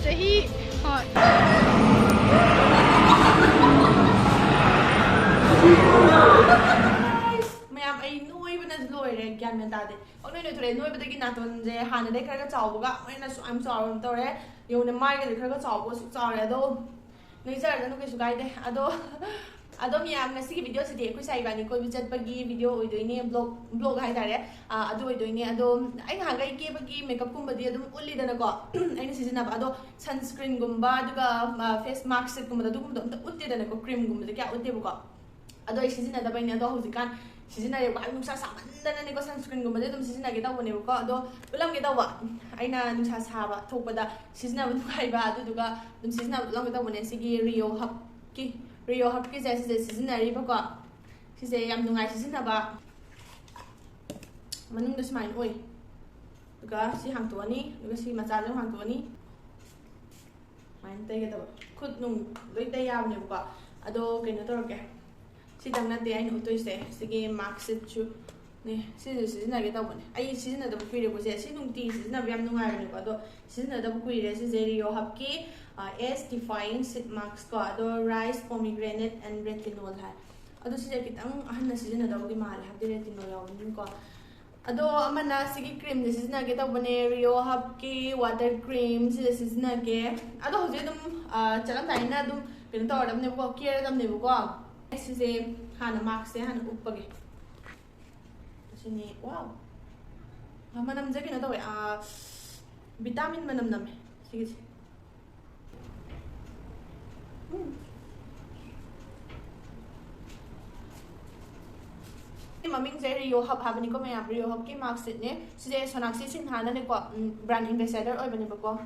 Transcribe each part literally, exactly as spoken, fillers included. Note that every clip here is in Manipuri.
ꯆꯍꯤ, ꯍꯣꯏ꯫ ꯃꯌꯥꯝ, ꯑꯩ ꯅꯣꯏꯕꯅꯁꯨ ꯂꯣꯏꯔꯦ, ꯒ꯭ꯌꯥꯟ ꯃꯦꯟ ꯇꯥꯗꯦ꯫ ꯄꯪꯅꯣꯏ ꯅꯣꯏꯊꯣꯔꯛꯑꯦ꯫ ꯅꯣꯏꯕꯗꯒꯤ ꯅꯥꯇꯣꯟꯁꯦ ꯍꯥꯟꯅꯗꯩ ꯈꯔꯒ ꯆꯥꯎꯕꯒ ꯑꯃꯨꯛ ꯍꯦꯟꯅ ꯁꯨ-, ꯌꯥꯝ ꯆꯥꯎꯔꯕ ꯑꯃ ꯇꯧꯔꯦ꯫ ꯌꯦꯡꯉꯨꯅꯦ, ꯃꯥꯏꯒꯁꯦ ꯈꯔꯒ ꯆꯥꯎꯕ ꯑꯁꯨꯛ ꯆꯥꯎꯔꯦ꯫ ꯑꯗꯣ ꯅꯣꯏꯖꯔꯖꯅꯨ, ꯀꯩꯁꯨ ꯀꯥꯏꯗꯦ꯫ ꯑꯗꯣ, ꯑꯗꯣ ꯃꯌꯥꯝ, ꯉꯁꯤꯒꯤ ꯚꯤꯗꯤꯑꯣꯁꯤꯗꯤ ꯑꯩꯈꯣꯏ ꯁꯥꯏ ꯏꯕꯥꯅꯤ ꯀꯣꯏꯕ ꯆꯠꯄꯒꯤ ꯚꯤꯗꯤꯑꯣ ꯑꯣꯏꯗꯣꯏꯅꯦ, ꯕ꯭ꯂꯣꯒ, ꯕ꯭ꯂꯣꯒ ꯍꯥꯏꯇꯥꯔꯦ꯫ ꯑꯥ, ꯑꯗꯨ ꯑꯣꯏꯗꯣꯏꯅꯦ꯫ ꯑꯗꯣ ꯑꯩ ꯅꯍꯥꯟꯈꯩ ꯀꯦꯕꯒꯤ ꯃꯦꯀꯞꯀꯨꯝꯕꯗꯤ ꯑꯗꯨꯝ ꯎꯠꯂꯤꯗꯅꯀꯣ, ꯑꯩꯅ ꯁꯤꯖꯤꯟꯅꯕ꯫ ꯑꯗꯣ ꯁꯟꯁ꯭ꯀ꯭ꯔꯤꯟꯒꯨꯝꯕ, ꯑꯗꯨꯒ, ꯑꯥ, ꯐꯦꯁ ꯃꯥꯁꯛ ꯁꯤꯠꯀꯨꯝꯕꯗꯣ, ꯑꯗꯨꯒꯨꯝꯕꯗꯣ ꯑꯝꯇ ꯎꯠꯇꯦꯗꯅꯀꯣ, ꯀ꯭ꯔꯤꯝꯒꯨꯝꯕꯁꯦ ꯀꯌꯥ ꯎꯠꯇꯦꯕꯀꯣ꯫ ꯑꯗꯣ ꯑꯩ ꯁꯤꯖꯤꯟꯅꯗꯕꯩꯅꯦ꯫ ꯑꯗꯣ ꯍꯧꯖꯤꯛꯀꯥꯟ ꯁꯤꯖꯤꯟꯅꯔꯦꯕꯀꯣ꯫ ꯑꯩ ꯅꯨꯡꯁꯥ ꯁꯥꯃꯟꯗꯅꯅꯦꯀꯣ, ꯁꯟꯁ꯭ꯀ꯭ꯔꯤꯟꯒꯨꯝꯕꯁꯦ ꯑꯗꯨꯝ ꯁꯤꯖꯤꯟꯅꯒꯦ ꯇꯧꯕꯅꯦꯕꯀꯣ꯫ ꯑꯗꯣ ꯎꯠꯂꯝꯒꯦ ꯇꯧꯕ, ꯑꯩꯅ ꯅꯨꯡꯁꯥ ꯁꯥꯕ ꯊꯣꯛꯄꯗ ꯁꯤꯖꯤꯟꯅꯕ ꯅꯨꯡꯉꯥꯏꯕ, ꯑꯗꯨꯗꯨꯒ ꯑꯗꯨꯝ ꯁꯤꯖꯤꯟꯅꯕ ꯎꯠꯂꯝꯒꯦ ꯇꯧꯕꯅꯦ꯫ ꯁꯤꯒꯤ ꯔꯤꯑꯣ ꯍꯕꯀꯤ, ꯔꯤꯑꯣ ꯍꯕꯀꯤꯁꯦ ꯁꯤꯁꯦ ꯁꯤꯖꯤꯟꯅꯔꯤꯕꯀꯣ꯫ ꯁꯤꯁꯦ ꯌꯥꯝ ꯅꯨꯡꯉꯥꯏ ꯁꯤꯖꯤꯟꯅꯕ꯫ ꯃꯅꯨꯡꯗ ꯁꯨꯃꯥꯏꯅ ꯑꯣꯏ꯫ ꯑꯗꯨꯒ ꯁꯤ ꯍꯥꯡꯇꯣꯛꯑꯅꯤ, ꯑꯗꯨꯒ ꯁꯤ ꯃꯆꯥꯁꯨ ꯍꯥꯡꯇꯣꯛꯑꯅꯤ꯫ ꯁꯨꯃꯥꯏꯅ ꯇꯩꯒꯗꯕ꯫ ꯈꯨꯠ ꯅꯨꯡ ꯂꯣꯏ ꯇꯩ ꯌꯥꯕꯅꯦꯕꯀꯣ꯫ ꯑꯗꯣ ꯀꯩꯅꯣ ꯇꯧꯔꯛꯀꯦ꯫ ꯁꯤꯗꯪ ꯅꯠꯇꯦ ꯑꯩꯅ ꯎꯠꯇꯣꯏꯁꯦ꯫ ꯁꯤꯒꯤ ꯃꯥꯁꯛ ꯁꯤꯠꯁꯨꯅꯦ꯫ ꯁꯤꯁꯨ ꯁꯤꯖꯤꯟꯅꯒꯦ ꯇꯧꯕꯅꯦ꯫ ꯑꯩ ꯁꯤꯖꯤꯟꯅꯗꯕ ꯀꯨꯏꯔꯦꯀꯣ꯫ ꯁꯦ, ꯁꯤ ꯅꯨꯡꯇꯤꯒꯤ ꯁꯤꯖꯤꯟꯅꯕ ꯌꯥꯝ ꯅꯨꯡꯉꯥꯏꯕꯅꯦꯀꯣ꯫ ꯑꯗꯣ ꯁꯤꯖꯤꯟꯅꯗꯕ ꯀꯨꯏꯔꯦ꯫ ꯁꯤꯁꯦ ꯔꯤꯑꯣ ꯍꯕꯀꯤ, ꯑ, ꯑꯦꯖ ꯗꯤꯐꯥꯏꯌꯤꯡ ꯁꯤꯠ ꯃꯥꯁꯛ ꯀꯣ꯫ ꯑꯗꯣ ꯔꯥꯏꯁ, ꯄꯣꯃꯤꯒ꯭ꯔꯦꯅꯦꯠ ꯑꯦꯟ ꯔꯦꯇꯤꯅꯣꯜ ꯍꯥꯏ꯫ ꯑꯗꯣ ꯁꯤꯁꯦ ꯈꯤꯇꯪ ꯑꯍꯟꯅ ꯁꯤꯖꯤꯟꯅꯗꯧꯗꯤ ꯃꯥꯜꯂꯦ, ꯍꯥꯏꯕꯗꯤ ꯔꯦꯇꯤꯅꯣꯜ ꯌꯥꯎꯕꯅꯤꯅꯀꯣ꯫ ꯑꯗꯣ ꯑꯃꯅ ꯁꯤꯒꯤ ꯀ꯭ꯔꯤꯝꯁꯦ ꯁꯤꯖꯤꯟꯅꯒꯦ ꯇꯧꯕꯅꯦ, ꯔꯤꯑꯣ ꯍꯕꯀꯤ ꯋꯥꯇꯔ ꯀ꯭ꯔꯤꯝ, ꯁꯤꯁꯦ ꯁꯤꯖꯤꯟꯅꯒꯦ꯫ ꯑꯗꯣ ꯍꯧꯖꯤꯛ ꯑꯗꯨꯝ, ꯑ, ꯆꯠꯂꯝꯗꯥꯏꯅ ꯑꯗꯨꯝ ꯀꯩꯅꯣ ꯇꯧꯔꯗꯕꯅꯦꯕꯀꯣ, ꯀꯦꯔꯗꯕꯅꯦꯕꯀꯣ꯫ ꯁꯤꯁꯦ ꯍꯥꯟꯅ ꯃꯥꯁꯛꯁꯦ ꯍꯥꯟꯅ ꯎꯞꯄꯒꯦ꯫ ꯁꯤꯅꯤ꯫ ꯋꯥꯎ! ꯑ, ꯃꯅꯝꯁꯦ ꯀꯩꯅꯣ ꯇꯧꯋꯦ, ꯑ, ꯚꯤꯇꯥꯃꯤꯟ ꯃꯅꯝ ꯅꯝꯃꯦ ꯁꯤꯒꯤꯁꯦ꯫ ꯎꯝ꯫ ꯃꯃꯤꯡꯁꯦ ꯔꯤꯑꯣ ꯍꯕ ꯍꯥꯏꯕꯅꯤꯀꯣ ꯃꯌꯥꯝ, ꯔꯤꯑꯣ ꯍꯕꯀꯤ ꯃꯥꯁꯛ ꯁꯤꯠꯅꯦ꯫ ꯁꯤꯁꯦ ꯁꯣꯅꯥꯛꯁꯤ ꯁꯤꯟꯍꯥꯅꯅꯦꯀꯣ, ꯎꯝ, ꯕ꯭ꯔꯥꯟ ꯑꯦꯝꯕꯦꯁꯦꯗꯔ ꯑꯣꯏꯕꯅꯦꯕꯀꯣ꯫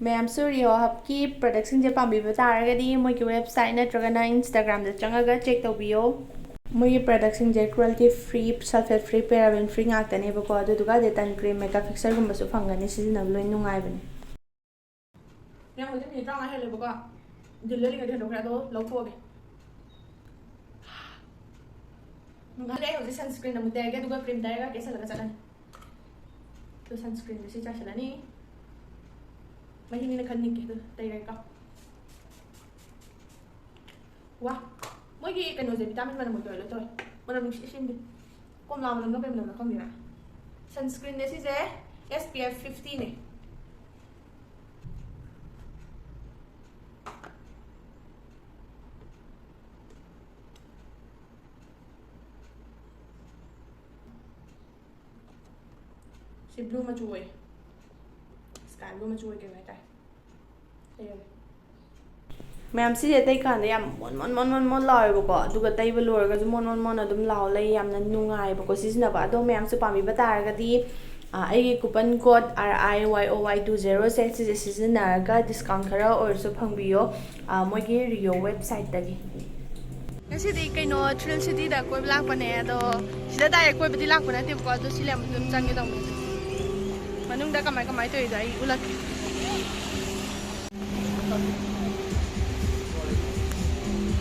ꯃꯌꯥꯝꯁꯨ ꯔꯤꯑꯣ ꯍꯕꯀꯤ ꯄ꯭ꯔꯗꯛꯁꯤꯡꯁꯦ ꯄꯥꯝꯕꯤꯕ ꯇꯥꯔꯒꯗꯤ ꯃꯣꯏꯒꯤ ꯋꯦꯕꯁꯥꯏꯠ ꯅꯠꯇ꯭ꯔꯒꯅ ꯏꯟꯁꯇꯥꯒ꯭ꯔꯥꯝꯗ ꯆꯪꯉꯒ ꯆꯦꯛ ꯇꯧꯕꯤꯌꯣ꯫ ꯃꯣꯏꯒꯤ ꯄ꯭ꯔꯗꯛꯁꯤꯡꯁꯦ cruelty free, sulphate free, paraben free ꯉꯥꯛꯇꯅꯦꯕꯀꯣ꯫ ꯑꯗꯨꯗꯨꯒ ꯗꯦꯇꯟ ꯀ꯭ꯔꯤꯝ, ꯃꯦꯀꯞ ꯐꯤꯛꯁꯔꯒꯨꯝꯕꯁꯨ ꯐꯪꯒꯅꯤ, ꯁꯤꯖꯤꯟꯅꯕ ꯂꯣꯏ ꯅꯨꯡꯉꯥꯏꯕꯅꯦ꯫ ꯃꯌꯥꯝ ꯍꯧꯖꯤꯛ ꯃꯤꯅꯤꯠ ꯇꯔꯥꯃꯉꯥ ꯍꯦꯜꯂꯦꯕꯀꯣ꯫ ꯗꯤꯜꯂꯦ ꯂꯤꯡꯉꯗꯤ ꯍꯦꯟꯗꯣꯛꯈ꯭ꯔꯦ, ꯑꯗꯣ ꯂꯧꯊꯣꯛꯑꯒꯦ꯫ ꯎꯝ, ꯑꯗꯨꯗꯤ ꯑꯩ ꯍꯧꯖꯤꯛ sunscreen ꯑꯃꯨꯛ ꯇꯩꯔꯒꯦ, ꯑꯗꯨꯒ cream ꯇꯩꯔꯒ ꯀꯦꯁꯜꯂꯒ ꯆꯠꯂꯅꯤ꯫ ꯑꯗꯨ sunscreenꯗꯣ ꯁꯤ ꯆꯥꯏꯁꯜꯂꯅꯤ꯫ ꯃꯍꯤꯅꯤꯅ ꯈꯟ ꯅꯤꯛꯀꯦ, ꯑꯗꯨ ꯇꯩꯔꯒꯦꯀꯣ꯫ ꯋꯥ, ꯃꯣꯏꯒꯤ ꯀꯩꯅꯣꯁꯦ vitamin ꯃꯅꯝ ꯑꯣꯏꯗꯣꯏꯔꯣ? ꯂꯣꯏ ꯇꯧꯋꯦ꯫ ꯃꯅꯝ ꯅꯨꯡꯁꯤ ꯁꯤꯟꯕꯤ꯫ ꯀꯣꯝꯂꯥ ꯃꯅꯝꯂ ꯀꯩ ꯃꯅꯝꯅꯣ ꯈꯪꯗꯦꯅ꯫ Sunscreenꯅꯦ ꯁꯤꯁꯦ, S P F fiftyꯅꯦ꯫ ꯁꯤ blue ꯃꯆꯨ ꯑꯣꯏ, sky blue ꯃꯆꯨ ꯑꯣꯏ, ꯀꯩꯅꯣ ꯍꯥꯏꯇꯥꯔꯦ꯫ ꯂꯩꯔꯝꯃꯦ꯫ ꯃꯌꯥꯝ, ꯁꯤꯁꯦ ꯇꯩꯀꯥꯟꯗ ꯌꯥꯝ ꯃꯣꯟ ꯃꯣꯟ ꯃꯣꯟ ꯃꯣꯟ ꯃꯣꯟ ꯂꯥꯎꯋꯦꯕꯀꯣ, ꯑꯗꯨꯒ ꯇꯩꯕ ꯂꯣꯏꯔꯒꯁꯨ ꯃꯣꯟ ꯃꯣꯟ ꯃꯣꯟ ꯑꯗꯨꯝ ꯂꯥꯎ ꯂꯩ꯫ ꯌꯥꯝꯅ ꯅꯨꯡꯉꯥꯏꯕꯀꯣ ꯁꯤꯖꯤꯟꯅꯕ꯫ ꯑꯗꯣ ꯃꯌꯥꯝꯁꯨ ꯄꯥꯝꯕꯤꯕ ꯇꯥꯔꯒꯗꯤ, ꯑ, ꯑꯩꯒꯤ coupon code R I Y O Y two zero ꯁꯦ ꯁꯤꯁꯦ ꯁꯤꯖꯤꯟꯅꯔꯒ discount ꯈꯔ ꯑꯣꯏꯔꯁꯨ ꯐꯪꯕꯤꯌꯣ, ꯑ, ꯃꯣꯏꯒꯤ Rio websiteꯇꯒꯤ꯫ ꯉꯁꯤꯗꯤ ꯀꯩꯅꯣ, Thrill Cityꯗ ꯀꯣꯏꯕ ꯂꯥꯛꯄꯅꯦ꯫ ꯑꯗꯣ ꯁꯤꯗ direct ꯀꯣꯏꯕꯗꯤ ꯂꯥꯛꯄ ꯅꯠꯇꯦꯕꯀꯣ, ꯑꯗꯣ ꯁꯤ ꯂꯩꯔꯝꯕꯗ ꯑꯗꯨꯝ ꯆꯪꯒꯦ ꯇꯧꯕꯅꯦ꯫ ꯃꯅꯨꯡꯗ ꯀꯃꯥꯏ ꯀꯃꯥꯏ ꯇꯧꯔꯤꯗꯣ ꯑꯩ ꯎꯠꯂꯛꯀꯦ꯫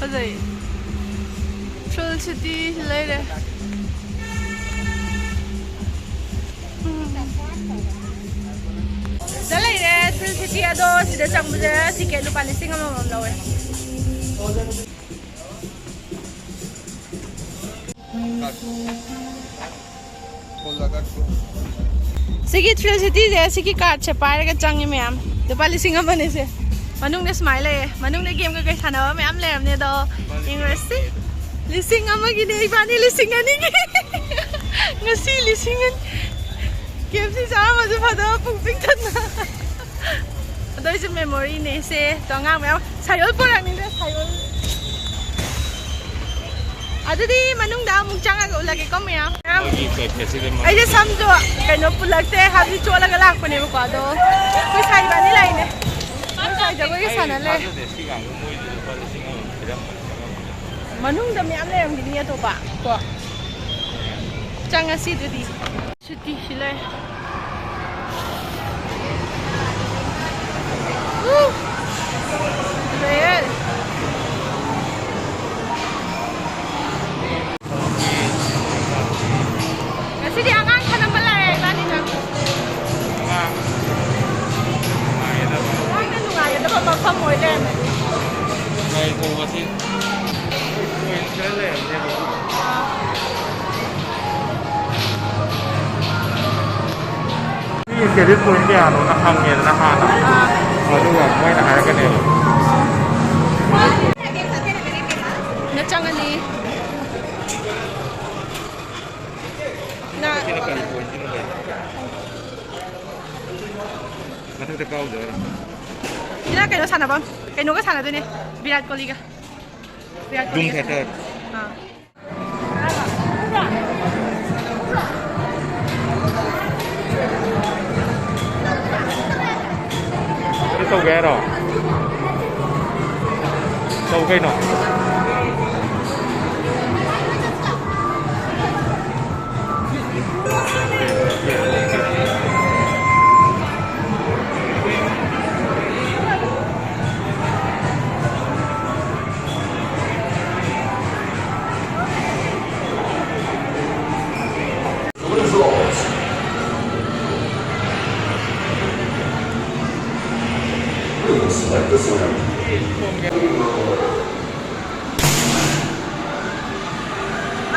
ꯐꯖꯩ꯫ Thrill City ꯂꯩꯔꯦ꯫ ꯎꯝ꯫ ꯁꯤꯗ ꯂꯩꯔꯦ Thrill City꯫ ꯑꯗꯣ ꯁꯤꯗ ꯆꯪꯕꯁꯦ ticket ꯂꯨꯄꯥ ꯂꯤꯁꯤꯡ ꯑꯃꯃꯝ ꯂꯧꯋꯦ꯫ ꯁꯤꯒꯤ Thrill Cityꯁꯦ, ꯁꯤꯒꯤ cardꯁꯦ ꯄꯥꯏꯔꯒ ꯆꯪꯉꯤ ꯃꯌꯥꯝ꯫ ꯂꯨꯄꯥ ꯂꯤꯁꯤꯡ ꯑꯃꯅꯦ ꯁꯦ꯫ ꯃꯅꯨꯡꯗ ꯁꯨꯃꯥꯏꯅ ꯂꯩꯌꯦ꯫ ꯃꯅꯨꯡꯗ game ꯀꯩꯀꯩ ꯁꯥꯟꯅꯕ ꯃꯌꯥꯝ ꯂꯩꯔꯝꯅꯦ, ꯑꯗꯣ ꯌꯦꯡꯉꯨꯔꯁꯤ꯫ ꯂꯤꯁꯤꯡ ꯑꯃꯒꯤꯅꯦ, ꯏꯕꯥꯅꯤ ꯂꯤꯁꯤꯡ ꯑꯅꯤꯒꯤ꯫ ꯉꯁꯤ ꯂꯤꯁꯤꯡ ꯑꯅꯤ꯫ K F C ꯆꯥꯔꯝꯃꯁꯨ ꯐꯗꯧꯕ, ꯄꯨꯛ ꯄꯤꯛ ꯊꯟꯅ꯫ ꯑꯗꯣ ꯑꯩꯁꯨ memoryꯅꯦ ꯁꯦ꯫ ꯑꯗꯣ ꯑꯉꯥꯡ ꯃꯌꯥꯝ ꯁꯥꯏꯑꯣꯜ ꯄꯣꯔꯛꯅꯤꯗ, ꯁꯥꯏꯑꯣꯜ꯫ ꯑꯗꯨꯗꯤ ꯃꯅꯨꯡꯗ ꯑꯃꯨꯛ ꯆꯪꯉꯒ ꯎꯠꯂꯒꯦꯀꯣ ꯃꯌꯥꯝ꯫ ꯃꯣꯏꯒꯤ ꯀꯩ ꯐꯦꯁꯇꯤꯚꯦꯜ ꯑꯩꯁꯦ ꯁꯝꯁꯨ ꯀꯩꯅꯣ ꯄꯨꯜꯂꯛꯇꯦ, ꯍꯥꯏꯕꯗꯤ ꯆꯣꯠꯂꯒ ꯂꯥꯛꯄꯅꯦꯕꯀꯣ꯫ ꯑꯗꯣ ꯑꯩꯈꯣꯏ ꯁꯥꯏ ꯏꯕꯥꯅꯤ ꯂꯥꯛꯏꯅꯦ꯫ ꯑꯩꯈꯣꯏ ꯁꯥꯏ ꯖꯒꯣꯏꯒ ꯁꯥꯟꯅ ꯂꯩ꯫ ꯊꯥꯖꯗꯦ, ꯁꯤ ꯀꯥꯟꯗ ꯃꯣꯏꯗꯤ ꯂꯨꯄꯥ ꯂꯤꯁꯤꯡ ꯑꯃ ꯄꯤꯔꯝꯕꯅꯤ꯫ ꯃꯅꯨꯡꯗ ꯃꯌꯥꯝ ꯂꯩꯔꯝꯒꯅꯤ ꯑꯇꯣꯞꯄ ꯀꯣ꯫ ꯆꯪꯉꯁꯤ ꯑꯗꯨꯗꯤ꯫ City ꯁꯤ ꯂꯩ꯫ ꯎ! ꯐꯖꯩꯌꯦ꯫ ꯀ꯭ꯔꯦꯗꯤꯠ ꯄꯣꯏꯟ ꯀꯌꯥꯅꯣꯅ ꯍꯪꯉꯦꯗꯅ ꯍꯥꯟꯅ, ꯑꯗꯨꯒ ꯃꯣꯏꯅ ꯍꯥꯏꯔꯛꯀꯅꯦꯕ꯫ ꯅ ꯆꯪꯉꯅꯤ꯫ ꯅ ꯁꯤꯅ ꯀꯔꯤ ꯄꯣꯏꯟ ꯁꯤꯅ ꯀꯩ? ꯃꯊꯛꯇ ꯀꯥꯎꯗꯣꯏꯔꯣ? ꯁꯤꯅ ꯀꯩꯅꯣ ꯁꯥꯟꯅꯐꯝ, ꯀꯩꯅꯣꯒ ꯁꯥꯟꯅꯗꯣꯏꯅꯦ, ꯕꯤꯔꯥꯠ ꯀꯣꯂꯤꯒ꯫ ꯕꯤꯔꯥꯠ ꯗꯨꯝ ꯀꯣꯂꯤꯒ ꯊꯦꯇꯔ꯫ ꯁꯥꯟꯅ-, ꯑꯥ꯫ ꯁꯤ ꯇꯧꯒꯦ ꯍꯥꯏꯔꯣ? ꯇꯧ ꯀꯩꯅꯣ꯫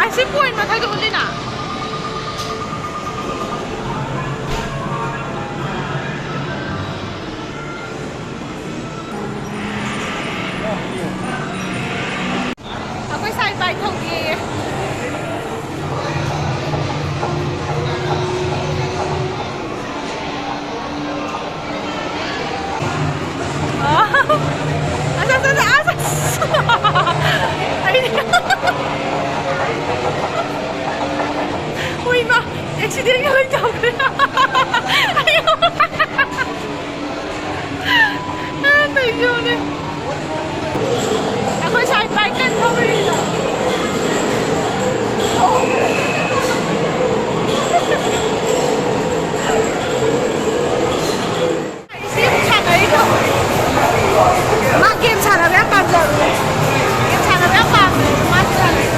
ꯑꯁꯤ ꯄꯣꯏꯟ ꯃꯊꯛꯇ ꯎꯠꯂꯤꯅ꯫ ꯑꯩꯈꯣꯏ ꯁꯥꯏ ꯕꯥꯏꯛ ꯊꯧꯒꯦꯌꯦ꯫ ꯑꯁ, ꯑꯁ, ꯑꯁ, ꯑꯁ꯫ ꯑꯩꯗꯤ ꯍꯨꯏꯃ ꯑꯦꯛꯁꯤꯗꯦꯟꯒ ꯂꯣꯏ ꯇꯧꯈ꯭ꯔꯦ꯫ ꯑꯌꯣ꯫ ꯑ, ꯀꯩꯅꯣꯅꯦ꯫ ꯑꯩꯈꯣꯏ ꯁꯥꯏ ꯕꯥꯏꯛ ꯀꯟꯅ ꯊꯧꯔꯤ꯫ ꯁꯤ ꯑꯃꯨꯛ ꯁꯥꯟꯅꯔꯤꯗꯣ꯫ ꯃꯥ ꯒꯦꯝ ꯁꯥꯟꯅꯕ ꯌꯥꯝ ꯄꯥꯝꯖꯕꯅꯦ꯫ ꯒꯦꯝ ꯁꯥꯟꯅꯕ ꯌꯥꯝ ꯄꯥꯝꯕꯅꯦ ꯃꯥ ꯁꯥꯟꯅꯩ꯫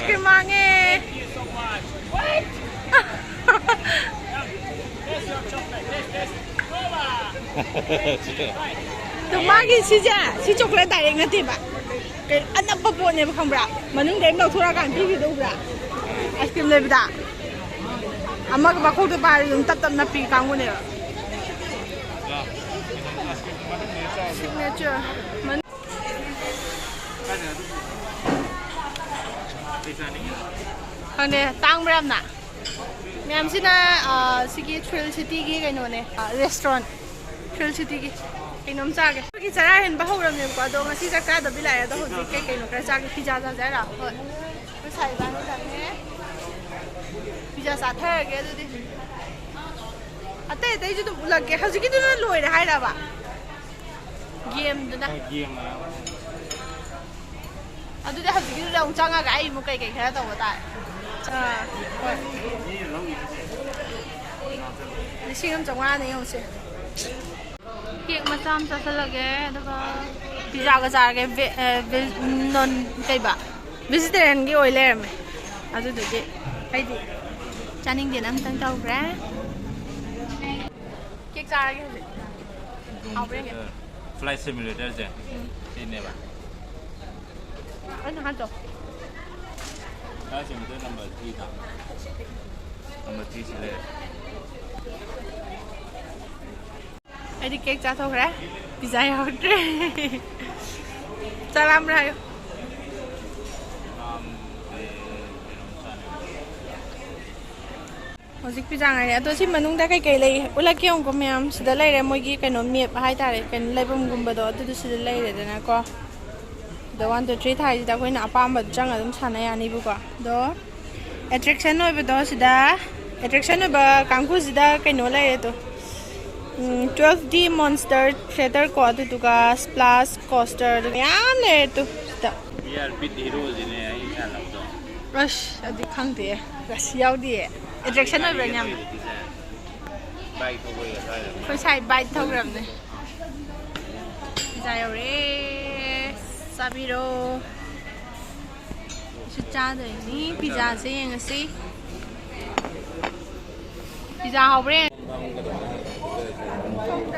ꯀ꯭ꯔꯤꯝ ꯃꯥꯡꯉꯦ꯫ ꯑꯗꯨ ꯃꯥꯒꯤ ꯁꯤꯁꯦ, ꯁꯤ ꯆꯣꯀ꯭ꯂꯦꯠ ꯗꯥꯏꯔꯦꯛ ꯅꯠꯇꯦꯕ꯫ ꯀꯩ ꯑꯅꯞꯄ ꯄꯣꯠꯅꯦꯕ, ꯈꯪꯕ꯭ꯔꯥ? ꯃꯅꯨꯡꯗ ꯑꯗꯨꯝ ꯂꯧꯊꯣꯔꯛꯑꯀꯥꯟꯗ ꯄꯤꯕꯤꯗꯣ ꯎꯕ꯭ꯔꯥ? ꯑꯥꯏꯁ ꯀ꯭ꯔꯤꯝ ꯂꯩꯕꯗ ꯑꯃꯒ ꯃꯈꯣꯡꯗ ꯄꯥꯏꯔꯗꯤ ꯑꯗꯨꯝ ꯇꯞ ꯇꯞ ꯅꯞꯄꯤ ꯀꯥꯡꯕꯨꯅꯦꯕ꯫ ꯁꯤꯒꯅꯦꯆꯔ꯫ ꯈꯪꯗꯦ, ꯇꯥꯡꯕ꯭ꯔꯥ ꯌꯥꯝꯅ? ꯃꯌꯥꯝꯁꯤꯅ, ꯑ, ꯁꯤꯒꯤ ꯊ꯭ꯔꯤꯜ ꯁꯤꯇꯤꯒꯤ ꯀꯩꯅꯣꯅꯦ, ꯑ, ꯔꯦꯁꯇꯨꯔꯦꯟ꯫ ꯊ꯭ꯔꯤꯜ ꯁꯤꯇꯤꯒꯤ ꯀꯩꯅꯣꯝ ꯆꯥꯒꯦ꯫ ꯑꯩꯈꯣꯏꯒꯤ ꯆꯔꯥ ꯍꯦꯟꯕ ꯍꯧꯔꯝꯅꯦꯕꯀꯣ, ꯑꯗꯣ ꯉꯁꯤ ꯆꯥꯛ ꯆꯥꯗꯕꯤ ꯂꯥꯛꯑꯦ꯫ ꯑꯗꯣ ꯍꯧꯖꯤꯛ ꯀꯩ ꯀꯩꯅꯣ ꯈꯔ ꯆꯥꯒꯦ꯫ ꯄꯤꯖꯥ ꯆꯥꯁꯦ ꯍꯥꯏꯔꯣ? ꯍꯣꯏ꯫ ꯑꯩꯈꯣꯏ ꯁꯥꯏ ꯏꯕꯥꯅꯤ ꯆꯥꯅꯤꯡꯉꯦ꯫ ꯄꯤꯖꯥ ꯆꯥꯊꯔꯒꯦ ꯑꯗꯨꯗꯤ꯫ ꯑꯇꯩ ꯑꯇꯩꯁꯨ ꯑꯗꯨꯝ ꯎꯠꯂꯛꯀꯦ꯫ ꯍꯧꯖꯤꯛꯀꯤꯗꯨꯅ ꯂꯣꯏꯔꯦ ꯍꯥꯏꯔꯕ? ꯒꯦꯝꯗꯨꯅ꯫ ꯍꯣꯏ, ꯒꯦꯝ ꯃꯌꯥꯝ꯫ ꯑꯗꯨꯗꯤ ꯍꯧꯖꯤꯛꯀꯤꯗꯨꯗ ꯑꯃꯨꯛ ꯆꯪꯉꯒ ꯑꯩ ꯑꯃꯨꯛ ꯀꯩꯀꯩ ꯈꯔ ꯇꯧꯕ ꯇꯥꯔꯦ꯫ ꯑꯥ, ꯍꯣꯏ꯫ ꯂꯤꯁꯤꯡ ꯑꯃ ꯆꯥꯝꯃꯉꯥꯅꯦ ꯌꯦꯡꯉꯨꯁꯦ꯫ ꯀꯦꯛ ꯃꯆꯥ ꯑꯃ ꯆꯥꯁꯤꯜꯂꯒꯦ, ꯑꯗꯨꯒ ꯄꯤꯖꯥꯒ ꯆꯥꯔꯒꯦ꯫ ꯚꯦ-, ꯑ, ꯚꯦ-, ꯅꯣꯟ ꯀꯩꯕ? ꯚꯦꯖꯤꯇꯦꯔꯤꯌꯟꯒꯤ ꯑꯣꯏ ꯂꯩꯔꯝꯃꯦ꯫ ꯑꯗꯨꯗꯨꯒꯤ ꯑꯩꯗꯤ ꯆꯥꯅꯤꯡꯗꯦꯅ ꯑꯝꯇꯪ ꯇꯧꯈ꯭ꯔꯦ꯫ ꯀꯦꯛ ꯆꯥꯔꯒꯦ ꯍꯧꯖꯤꯛ꯫ ꯍꯥꯎꯕ꯭ꯔꯥ ꯌꯦꯡꯒꯦ꯫ ꯐ꯭ꯂꯥꯏꯠ ꯁꯤꯃꯨꯂꯦꯇꯔꯁꯦ ꯁꯤꯅꯦꯕ꯫ ꯑꯩꯅ ꯍꯥꯏꯗꯣ꯫ ꯐ꯭ꯂꯥꯏꯠ ꯁꯤꯃꯨꯂꯦꯇꯔ ꯅꯝꯕꯔ ꯊ꯭ꯔꯤꯗ꯫ ꯅꯝꯕꯔ ꯊ꯭ꯔꯤ ꯁꯤ ꯂꯩꯔꯦ꯫ ꯑꯩꯗꯤ ꯀꯦꯛ ꯆꯥꯊꯣꯛꯈ꯭ꯔꯦ꯫ ꯄꯤꯖꯥ ꯌꯥꯎꯗ꯭ꯔꯦ꯫ ꯆꯥꯛ ꯂꯥꯝꯕ꯭ꯔꯥ ꯍꯥꯏꯌꯨ꯫ ꯍꯧꯖꯤꯛ ꯄꯤꯖꯥ ꯉꯥꯏꯔꯦ꯫ ꯑꯗꯣ ꯁꯤ ꯃꯅꯨꯡꯗ ꯀꯩꯀꯩ ꯂꯩ ꯎꯠꯂꯛꯀꯦ ꯌꯦꯡꯉꯨꯀꯣ ꯃꯌꯥꯝ꯫ ꯁꯤꯗ ꯂꯩꯔꯦ ꯃꯣꯏꯒꯤ ꯀꯩꯅꯣ ꯃꯦꯞ ꯍꯥꯏꯇꯥꯔꯦ, ꯀꯩꯅꯣ ꯂꯩꯐꯝꯒꯨꯝꯕꯗꯣ ꯑꯗꯨꯗꯨ ꯁꯤꯗ ꯂꯩꯔꯦꯗꯅꯀꯣ꯫ ꯑꯗꯣ ꯋꯥꯟ, ꯇꯨ, ꯊ꯭ꯔꯤ ꯊꯥꯏꯁꯤꯗ ꯑꯩꯈꯣꯏꯅ ꯑꯄꯥꯝꯕꯗꯣ ꯆꯪꯉ ꯑꯗꯨꯝ ꯁꯥꯟꯅ ꯌꯥꯅꯤꯕꯀꯣ꯫ ꯑꯗꯣ ꯑꯦꯇ꯭ꯔꯦꯛꯁꯟ ꯑꯣꯏꯕꯗꯣ ꯁꯤꯗ, ꯑꯦꯇ꯭ꯔꯦꯛꯁꯟ ꯑꯣꯏꯕ ꯀꯥꯡꯕꯨꯁꯤꯗ ꯀꯩꯅꯣ ꯂꯩꯔꯦ ꯑꯗꯣ꯫ ꯎꯝ, ꯇ꯭ꯋꯦꯜꯐ ꯗꯤ ꯃꯣꯟꯁꯇꯔ ꯊꯤꯌꯦꯇꯔ ꯀꯣ, ꯑꯗꯨꯗꯨꯒ ꯁ꯭ꯄ꯭ꯂꯥꯁ ꯀꯣꯁꯇꯔ, ꯑꯗꯨ ꯃꯌꯥꯝ ꯂꯩꯔꯦ ꯑꯗꯨ ꯁꯤꯗ꯫ ꯕꯤ ꯑꯥꯔ ꯕꯤꯠ ꯍꯤꯔꯣꯁꯤꯅꯦ ꯑꯩ ꯁꯥꯟꯅꯕꯗꯣ꯫ ꯑꯁ, ꯑꯗꯨꯗꯤ ꯈꯪꯗꯦ꯫ ꯑꯁ, ꯌꯥꯎꯗꯤꯌꯦ꯫ ꯑꯦꯇ꯭ꯔꯦꯛꯁꯟ ꯑꯣꯏꯕ꯭ꯔꯥ ꯌꯥꯝ? ꯕꯥꯏꯛ ꯊꯧꯕꯩ ꯑꯗ꯭ꯋꯥꯏꯗ꯫ ꯑꯩꯈꯣꯏ ꯁꯥꯏ ꯕꯥꯏꯛ ꯊꯧꯈ꯭ꯔꯕꯅꯦ꯫ ꯄꯤꯖꯥ ꯌꯧꯔꯦ꯫ ꯆꯥꯕꯤꯔꯣ꯫ ꯆꯥꯗꯣꯏꯅꯤ꯫ ꯄꯤꯖꯥꯁꯦ ꯌꯦꯡꯉꯁꯤ꯫ ꯄꯤꯖꯥ ꯍꯥꯎꯕ꯭ꯔꯥ ꯌꯦꯡ-,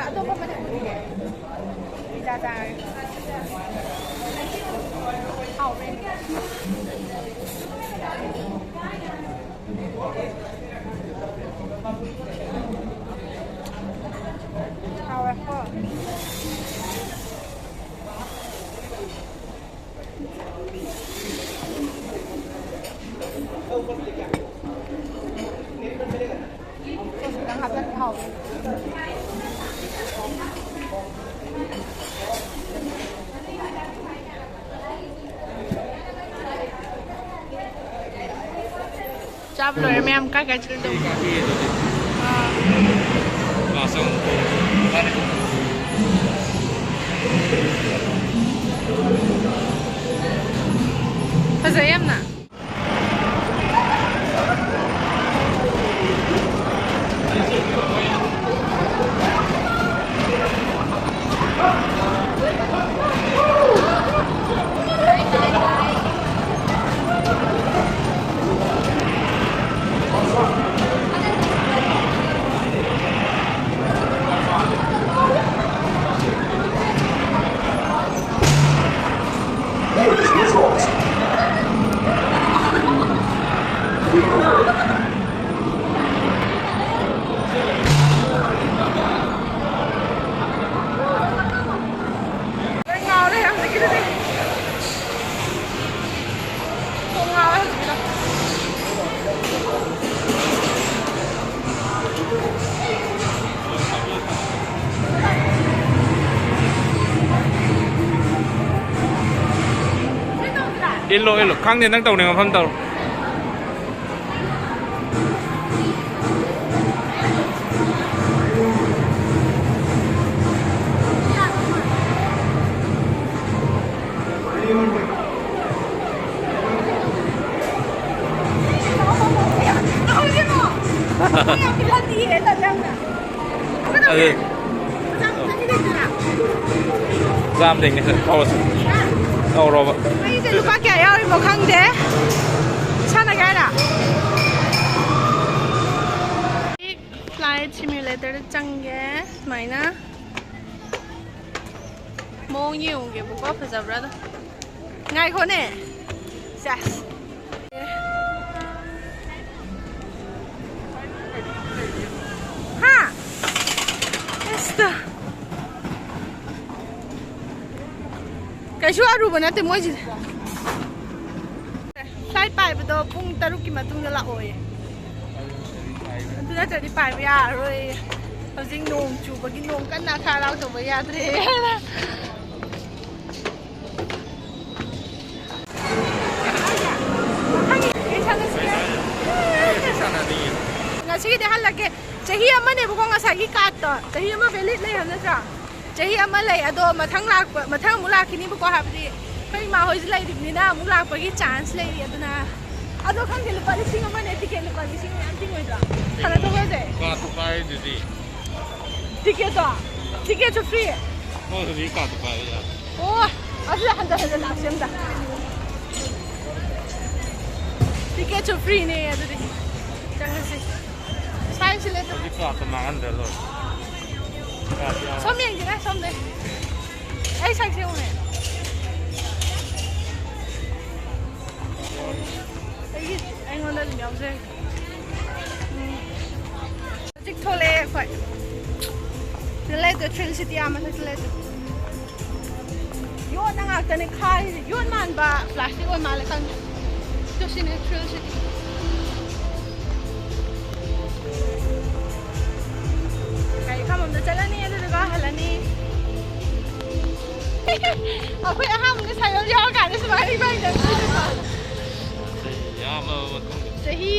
ꯑꯇꯣꯞꯄ ꯑꯃꯗꯤ ꯄꯨꯔꯛꯑꯦ꯫ ꯄꯤꯖꯥ ꯆꯥꯔꯒꯦ꯫ ꯍꯥꯎꯕ꯭ꯔꯥ ꯌꯦꯡꯒꯦ꯫ ꯍꯥꯎꯋꯦꯀꯣ꯫ ꯁꯣꯁ ꯈꯤꯇꯪ ꯍꯥꯞꯆꯤꯜꯂꯗꯤ ꯍꯥꯎꯗꯣꯏꯅꯤ꯫ ꯆꯥꯕ ꯂꯣꯏꯔꯦ ꯃꯌꯥꯝ꯫ ꯀꯥꯏ ꯀꯥꯏ ꯆꯠꯂꯨꯗꯧꯕ? ꯑꯥ꯫ ꯐꯖꯩ ꯌꯥꯝꯅ꯫ ꯂꯣꯏ ꯉꯥꯎꯔꯦ ꯍꯧꯖꯤꯛꯀꯤꯗꯨꯗꯤ꯫ ꯀꯣꯛ ꯉꯥꯎꯋꯦ ꯍꯧꯖꯤꯛꯀꯤꯗꯣ꯫ ꯏꯜꯂꯣ, ꯏꯜꯂꯣ꯫ ꯈꯪꯗꯦ, ꯅꯪ ꯇꯧꯅꯤꯡꯕ ꯃꯐꯝ ꯇꯧꯔꯣ꯫ ꯑꯗꯨ ꯆꯥꯝꯗꯩꯅꯦ ꯁꯦ ꯊꯧꯔꯁꯦ꯫ ꯇꯧꯔꯣꯕ꯫ ꯑꯩꯁꯦ ꯂꯨꯄꯥ ꯀꯌꯥ ꯌꯥꯎꯔꯤꯃꯣ ꯈꯪꯗꯦ꯫ ꯏꯁꯥꯅ ꯀꯌꯥꯔ? Flight simulator ꯗ ꯆꯪꯒꯦ꯫ ꯁꯨꯃꯥꯏꯅ ꯃꯑꯣꯡ ꯌꯦꯡꯉꯨꯒꯦꯕꯀꯣ, ꯐꯖꯕ꯭ꯔꯥꯗꯣ꯫ ꯉꯥꯏꯈꯣꯅꯦ꯫ ꯁꯦꯁ꯫ ꯍꯥ? ꯑꯁꯇ꯫ ꯀꯩꯁꯨ ꯑꯔꯨꯕ ꯅꯠꯇꯦ ꯃꯣꯏꯁꯤꯗꯤ꯫ Flight ꯄꯥꯏꯕꯗꯣ ꯄꯨꯡ ꯇꯔꯨꯛꯀꯤ ꯃꯇꯨꯡꯗ ꯂꯥꯛꯑꯣꯌꯦ꯫ ꯑꯗꯨ ꯅꯠꯇ꯭ꯔꯗꯤ ꯄꯥꯏꯕ ꯌꯥꯔꯔꯣꯏꯌꯦ꯫ ꯍꯧꯖꯤꯛ ꯅꯣꯡ ꯆꯨꯕꯒꯤ, ꯅꯣꯡ ꯀꯟꯅ ꯊꯥꯔꯥꯎ ꯇꯧꯕ ꯌꯥꯗ꯭ꯔꯦ꯫ ꯉꯁꯤꯒꯤꯗꯤ ꯍꯜꯂꯒꯦ꯫ ꯆꯍꯤ ꯑꯃꯅꯦꯕꯀꯣ ꯉꯁꯥꯏꯒꯤ card ꯇꯣ꯫ ꯆꯍꯤ ꯑꯃ valid ꯂꯩ ꯍꯥꯏꯕ ꯅꯠꯇ꯭ꯔꯥ? ꯆꯍꯤ ꯑꯃ ꯂꯩ, ꯑꯗꯣ ꯃꯊꯪ ꯂꯥꯛꯄ, ꯃꯊꯪ ꯑꯃꯨꯛ ꯂꯥꯛꯈꯤꯅꯤꯕꯀꯣ, ꯍꯥꯏꯕꯗꯤ ꯑꯩꯈꯣꯏ ꯏꯃꯥ ꯍꯣꯏꯁꯨ ꯂꯩꯔꯤꯕꯅꯤꯅ ꯑꯃꯨꯛ ꯂꯥꯛꯄꯒꯤ chance ꯂꯩꯔꯤ꯫ ꯑꯗꯨꯅ ꯑꯗꯣ ꯈꯪꯗꯦ, ꯂꯨꯄꯥ ꯂꯤꯁꯤꯡ ꯑꯃꯅꯦ ticket, ꯂꯨꯄꯥ ꯂꯤꯁꯤꯡ ꯃꯌꯥꯝ ꯇꯤꯡꯉꯣꯏꯗ꯭ꯔꯣ? ꯁꯥꯟꯅ ꯊꯣꯛꯑꯁꯦ꯫ Card ꯇꯣ ꯄꯥꯏꯔꯤꯗꯨꯗꯤ꯫ Ticket ꯇꯣ? Ticket ꯁꯨ free? ꯍꯣꯏ, ꯍꯧꯖꯤꯛ card ꯇꯣ ꯄꯥꯏꯔ ꯌꯥꯔꯦ꯫ ꯑꯣ, ꯑꯗꯨꯗꯤ ꯍꯟꯖꯟ ꯍꯟꯖꯟ ꯂꯥꯛꯁꯦ ꯑꯝꯇ꯫ Ticket ꯁꯨ free ꯅꯦ ꯑꯗꯨꯗꯤ꯫ ꯆꯪꯉꯁꯤ꯫ ꯁꯥꯏꯟꯁꯤ ꯂꯩꯇ꯭ꯔꯣ? ꯍꯧꯖꯤꯛ card ꯇꯣ ꯃꯥꯡꯍꯟꯗ꯭ꯔ ꯂꯣꯏꯔꯦ꯫ Card ꯌꯥꯎꯔꯦ꯫ ꯁꯣꯝ ꯌꯦꯡꯁꯤꯔ, ꯁꯣꯝꯗ꯫ ꯑꯩ ꯁꯛꯁꯦ ꯎꯔꯦ꯫ ꯑꯩꯒꯤ, ꯑꯩꯉꯣꯟꯗ ꯑꯗꯨꯝ ꯌꯥꯎꯖꯔꯒꯦ꯫ ꯎꯝ꯫ ꯍꯧꯖꯤꯛ ꯊꯣꯛꯂꯛꯑꯦ ꯑꯩꯈꯣꯏ꯫ ꯁꯤꯗ ꯂꯩꯇꯣ, Thrill City ꯑꯥ ꯃꯊꯛꯇ ꯂꯩꯇꯣ꯫ ꯌꯣꯠꯅ ꯉꯥꯛꯇꯅꯦ ꯈꯥꯔꯤꯁꯦ꯫ ꯌꯣꯠ ꯃꯥꯟꯕ plastic ꯑꯣꯏ ꯃꯥꯜꯂꯦ ꯈꯪꯗꯦ꯫ ꯑꯗꯣ ꯁꯤꯅꯦ Thrill City꯫ ꯒꯥꯔꯤ ꯈꯥꯝꯕꯝꯗ ꯆꯠꯂꯅꯤ, ꯑꯗꯨꯗꯨꯒ ꯍꯜꯂꯅꯤ꯫ ꯑꯩꯈꯣꯏ ꯑꯍꯥꯟꯕꯗ cycle ꯌꯥꯎꯔꯀꯥꯟꯗ ꯁꯨꯃꯥꯏꯅ ꯏꯕꯥꯅꯤꯗ ꯌꯥꯝꯃꯕ ꯃꯇꯨꯡꯗ꯫ ꯆꯍꯤ,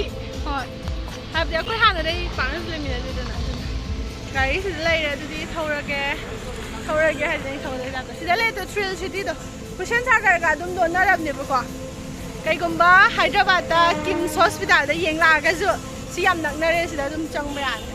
ꯍꯣꯏ꯫ ꯍꯥꯏꯕꯗꯤ ꯑꯩꯈꯣꯏ ꯍꯥꯟꯅꯗꯩ ꯄꯥꯛꯅꯁꯨ ꯂꯩꯃꯤꯟꯅꯗꯦꯗꯅ, ꯑꯗꯨꯅ ꯒꯥꯔꯤꯁꯤꯗ ꯂꯩꯔꯦ꯫ ꯑꯗꯨꯗꯤ ꯊꯧꯔꯒꯦ꯫ ꯊꯧꯔꯒꯦ ꯍꯥꯏꯗꯤ ꯑꯩ ꯊꯧꯗꯣꯏ ꯖꯥꯠꯇꯣ꯫ ꯁꯤꯗ ꯂꯩꯔꯦ Thrill City ꯗꯣ꯫ ꯍꯨꯁꯦꯟ ꯁꯥꯒꯔꯒ ꯑꯗꯨꯝ ꯂꯣꯟꯅꯔꯕꯅꯦꯕꯀꯣ꯫ ꯀꯩꯒꯨꯝꯕ ꯍꯥꯏꯗ꯭ꯔꯕꯥꯗꯇ KIMS Hospital ꯗ ꯌꯦꯡ ꯂꯥꯛꯑꯒꯁꯨ ꯁꯤ ꯌꯥꯝ ꯅꯛꯅꯔꯦ, ꯁꯤꯗ ꯑꯗꯨꯝ ꯆꯪꯕ ꯌꯥꯅꯤ꯫